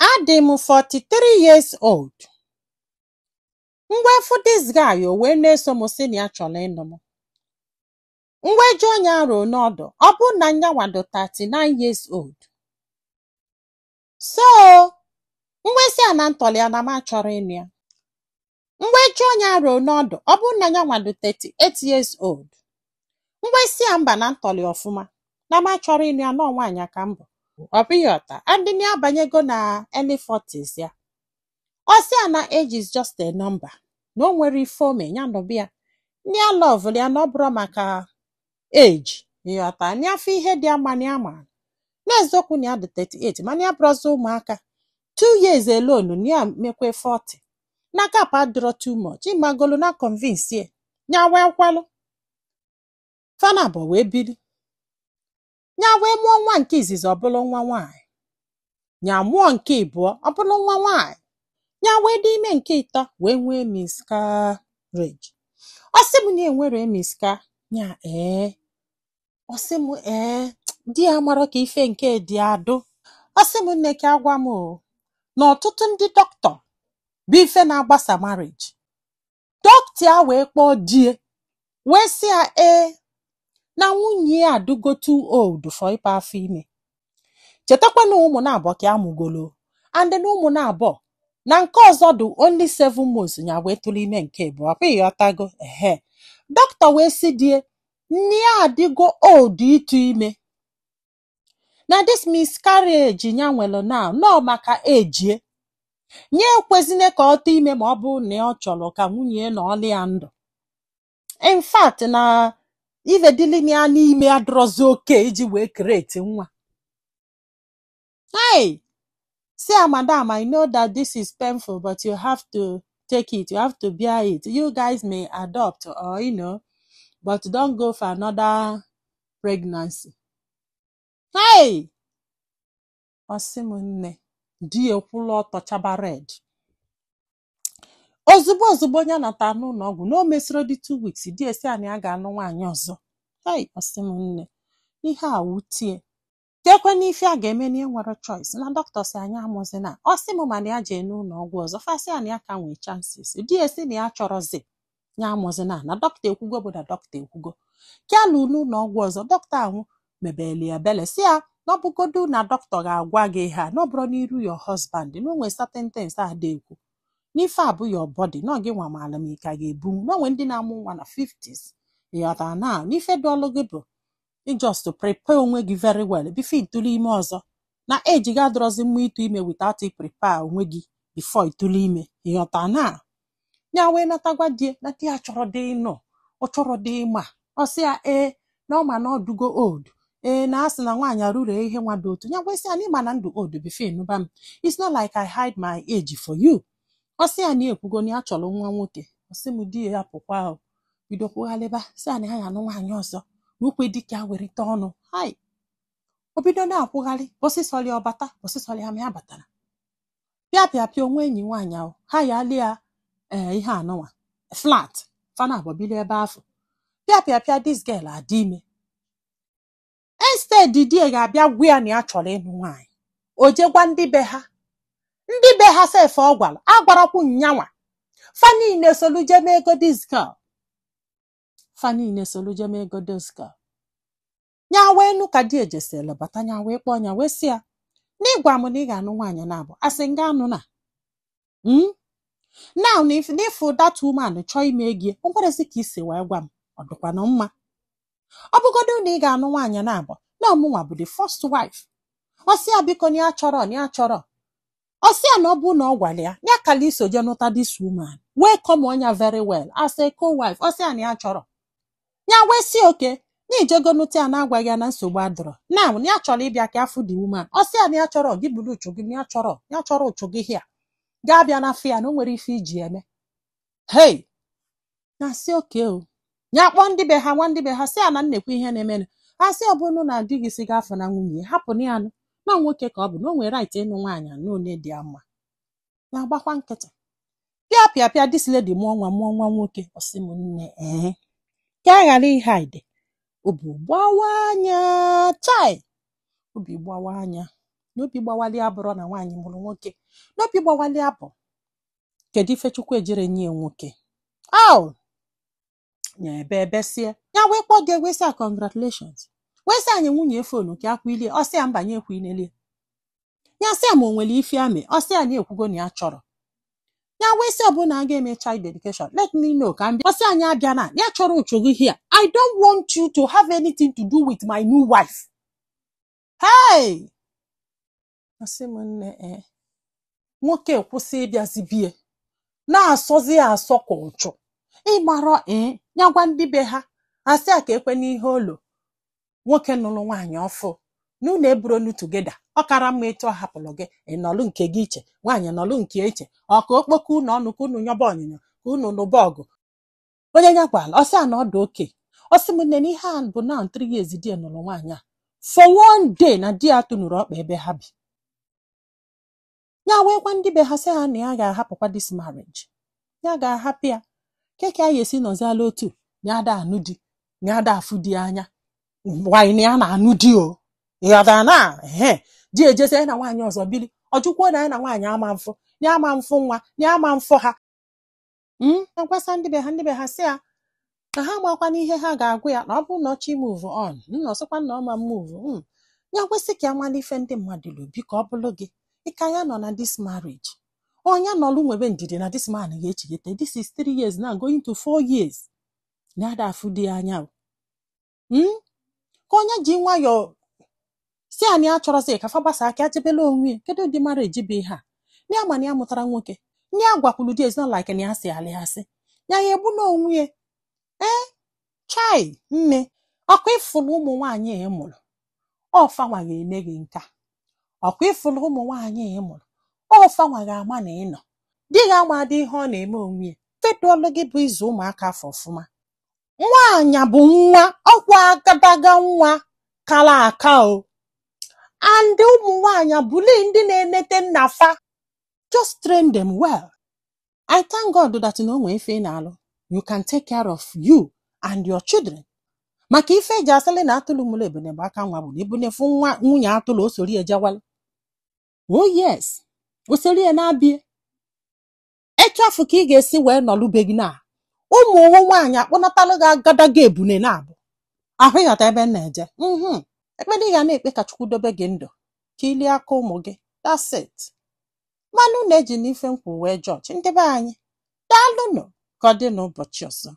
Adị m 43 years old. M wee fụ this guy, o wee na-eso m, sị na ya chọrọ ịnụ m. M wee jụọ ya arọ n'ọdụ, ọ bụrụ na nyanwa dị 39 years old. So m wee sị ya na ntọrọ ya na m achọrọ ịnụ ya. M wee jụọ ya arọ n'ọdụ, ọ bụrụ na nyanwa dị 38 years old. M wee sị ya mba, na ntọrọ ọfụma, na m achọrọ ịnụ ya, nọọ nwaanyị ka m bụ. Ọ bụghị ọta and ya abanyego na early 40s ya. Ọ sị ya na age is just a number, na o nwere ife ome ya nọbịa ya ndị ya love ya, na ọ bụrụ maka age, ịghọta na afọ ihe dị ama na ya ma n'eziokwu na ya dị 38, mana ya bụrụzi ụmụaka 2 years alone na ya mekwe 40, na gap adịrọ too much. Ịmagolu na convince ya, ya wee kwalụ fana bụ wee bili. Ya wee mụọ nwa nke izizi, ọ bụrụ nwa nwaanyị. Ya mụọ nke ịbụọ, ọ bụrụ nwa nwaanyị. Ya wee dị ime nke ịtọ, wee nwee miscarriage. Ọ sị m na enwere misca ya. Ee, ọ sị m ee, di ya mara ka ife nke dị adụ. Ọ sị m, nne, ka agwa m o na ọtụtụ ndị dọkịta bụ ife na-agbasa marriage. Dọkịta ya wee kpọọ die, wee sị ya ee, na nwunye ya adụgo too old for ịkpa afọ ime. Chetakwa na ụmụ na-abụọ ka amụgolo, and na ụmụ na-abụọ na nke ọzọ dị only 7 months ya wee tụrụ ime nke abụọ. Ọ ịghọtago? Ehe, dọkịta wee sị die nne ya adịgo old ịtụ ime, na this miscarriage ya nwere now nọ maka ejie nye ekwezine ka ọ tụọ ime, ma ọ bụrụ na ọ chọrọ ka nwunye na ọlị ya ndụ. In fact, na ivedili ya n'ime adịrọzi oke iji wee create nwa. Hey, see, ah, madam, I know that this is painful, but you have to take it, you have to bear it. You guys may adopt or but don't go for another pregnancy. Hey, ọ sị m nne, di ya ekwụla ọtọ chaba red. Ozugbo ozugbo ya nata n'ụlọ ọgwụ na o mesịrị dị 2 weeks, di esi na ya ga-anụ nwaanyị ọzọ. Hey, ọ sị m nne, ihe a wutie kekwe n'ife a ga-eme na enwere choice, na dọkịta si anyị amụzina. Ọ sị m mana ya jee n'ụlọ ọgwụ ọzọ, fasị ya na ya ka nwee chances. Di esi na ya chọrọzi ya amụzina, na dọkịta ekwugo bụ na dọkịta ekwugo ka ya lụ n'ụlọ ọgwụ ọzọ. Dọkịta ahụ mebeli ebele, si ya na ọ bụgodu na dọkịta ga-agwa gị ha na ọ bụrụ n'iru your husband, na o nwere certain things a dị ekwu n'ife a bụ your body, na ọ gị nwa maala ma ị ka ga-ebu na onwe ndị na-amụ nwa na 50s, ịghọtara? Na n'ife dị ọlụ gị bụ just to prepare onwe gị very well before ịtụrụ ime ọzọ, na age gị adọrọzi mma ịtụ ime without ị prepare onwe gị before ịtụrụ ime, ịghọta? Na ya wee natagwa die na di ya chọrọ dị ịnọ, ọ chọrọ dị ịma. Ọ sị ya ee, na ọ ma na ọ dugo old, ee, na asị na nwaanyị arụrụ ihe nwa dị otu ya. Gwesị ya na ịma na ndụ old before ịnụba m, it's not like I hide my age for you. Ọ sị ya na ekwugo na ya chọrọ nwa nwoke. Ọ sị m di ya pụkwa ahụ bido kwughalịba, sị ya na ya ga-anụ nwaanyị ọzọ, na ukwe dike ya werite ọnụ. Hai, o bido na-akwụgharị osisọlị ọbata osisọlị ya ma ya batara pịa pịa pịa onwe enyi nwaanyị ahụ ha ya lia. Ee, ihe anụnwa flat fana abụọ bili ebe afọ pịa pịa pịa, this girl adị ime. Instead di ya ga-abịa gwa ya na ya chọrọ ịnụ nwaanyị, o jegwa ndị be ha, ndị be ha sef ọ gwara agwarakwu nyanwa, fa niile solu jeme ego this girl, fa niile solu jeme ego this girl. Nya wee nụ ka di ejesịrị bata, nya wee kpọọ nya, wee sị ya n'ịgwa m na ị ga-anụ nwaanyị na-abụ asị nga anụ na now na if that woman chọọ ime gị, o nwerezi ka isi wee gwa m, ọ dịkwanụ mma? Ọ bụgodu na ị ga-anụ nwaanyị na-abụ, na ọmụnwa bụ the first wife. Ọ sị ya biko, na ya chọrọ, na ya chọrọ. Ọ sị ya na ọ bụ na ọ gwara ya ya kala iso je nụta this woman, welcome onya very well as a co-wife. Ọ sị ya na ya chọrọ. Ya wee sị oke na ijego nụta ya na-agwaghị ya na nsogbu adọrọ na ya chọrọ ịbịa ka afụ the woman. Ọ sị ya na ya chọrọ gị buru uchu gị, na ya chọrọ, ya chọrọ uchu gị hia gaa bịa n'afọ ya, na o nwere ife iji eme. Hey, na sị oke o ya kpọọ ndị be ha, nwa ndị be ha, sị ya na nnekwu ihe na-emenụ. Ha sị ọ bụrụ na di gị si gafọ na nwunye hapụ na ya nụ na nwoke ka ọ bụ na o nwere right ịnụ nwaanyị na one dị ya mma. Ya gbakwa nkịtị pịa pịa pịa. This lady mụọ nwa, mụọ nwa nwoke. Ọ sị m nne, ee, ka a ghara ịhaide obi gbawa anya, chai, obi gbawa anya. N'obi gbawali abụrọ na nwaanyị mụrụ nwoke, n'obi gbawali abụ kedu ife Chukwu ejire nye nwoke aw nya ebe ebesie. Ya wee kpọọ gị, wee sị ya congratulations, wee sị anyị nwunye phone ka akwa ilie. Ọ sị ya mba, nye ekwu inelie. Ya sị ya ma o nwere ife amị. Ọ sị ya na ekwugo na ya chọrọ. Ya wee sị, ọ bụ na a ga-eme child dedication, let me know ka m bịa. Ọ sị anyị abịa na ya chọrọ uchu gị here. I don't want you to have anything to do with my new wife. Hey! Ọ sị m, nne, ee, nwoke kwụsị ịbịazi bie na-asọzi ya asọ ka ụchụ ịgbara. Ee, ya gwa ndị be ha, asị a ka ekwe n'ihe olo nwoke nụrụ nwaanyị ọfụ na unu eburonu together. Ọ kara mma etu ọ hapụrụ gị, ị nọlụ nke gị iche, nwaanyị nọlụ nke iche. Ọ ka okpoko unu ọnụ ka unu nyọba ọnyịnya, ka unu nụba ọgụ. Onye ya gwala, ọ sị a na ọ dị oke. Ọ sị m, nne, na ihe a bụ now 3 years di ya nụrụ nwaanyị a. For one day na di ya tụnụrụ ọkpa ebe ha bi. Ya wee gwa ndị be ha, sị ha na ya ga-ahapụkwa this marriage, ya ga-ahapụ ya. Keke a ga-esi nọziala otu ya ada anụ di, ya ada afụ di anya. Nwaanyị na ya na-anụ di o, ịghọtara na ehe di ejezi ya na nwaanyị ọzọ bili. Ọ jụkwuo na ya na nwaanyị ama mfụ ya, ama mfụ nwa ya, ama mfụ ha. Agwasa ndị be ha, ndị be ha sị ya na ha makwa n'ihe ha ga-agwa ya, na ọ bụrụ na ọ chọ move on, nna ọsịkwa na ọ ma move. Ya kwesị ka ya mara ife ndị mmadụ lu biko. Ọ bụrụ gị, ịka ya nọ na this marriage, onye nọlụ nwebe ndidi na this man ga-echighete. This is 3 years now, going to 4 years, na ada afụ di ya anya o. Ka onye ji nwayọọ si anyị achọrọzi ka fa gbasa aka jebela onwe ya. Kedu ụdị marriage bụ ihe a? Na ya ma na ya mụtara nwoke, na ya gwakwulu di. It's not like na ya si alị asị ya ya egbu n'onwe ya. Ee, chai, nne, ọkwa ịfụrụ ụmụ nwaanyị a ị mụrụ, ọfanwa ga-ene gị nka. Ọkwa ịfụrụ ụmụ nwaanyị a ị mụrụ, ọfanwa ga-ama na ị nọ di gị amadị ihe ọ na-eme onwe ya. Fedụọlụ gị bụ ịzụ ụmụaka afọ ọfụma. Nwaanyị bụ nwa ọkwa agadaga nwa kara aka o, and ụmụ nwaanyị bụli ndị na-enete nna fa. Just train them well. I thank God that na o nwee ife ị na-alụ, you can take care of you and your children. Maka ife eji asịlị na atụlụ mụrụ ebune bụ aka nwa bụ na ebunefu nwa nwunye atụlụ, o soro ya jewalụ. Oh yes, o soro ya na-abịa. Etu afọ ka ị ga-esi wee nọlụbe gị na ụmụ nwaanyị akpọnatalụ gị agadaga ebune na-abụ ahụ. Ịghọta ebe m na-eje? Ekpere ị ga na-ekpe ka Chukwu dobe gị ndụ ka ilie aka ụmụ gị. That's it. Mmanụ na-eji n'ife nkwụ wee jọji ndị be anyị. Daalụnụ, ka ọ dị n'ụbọchị ọzọ.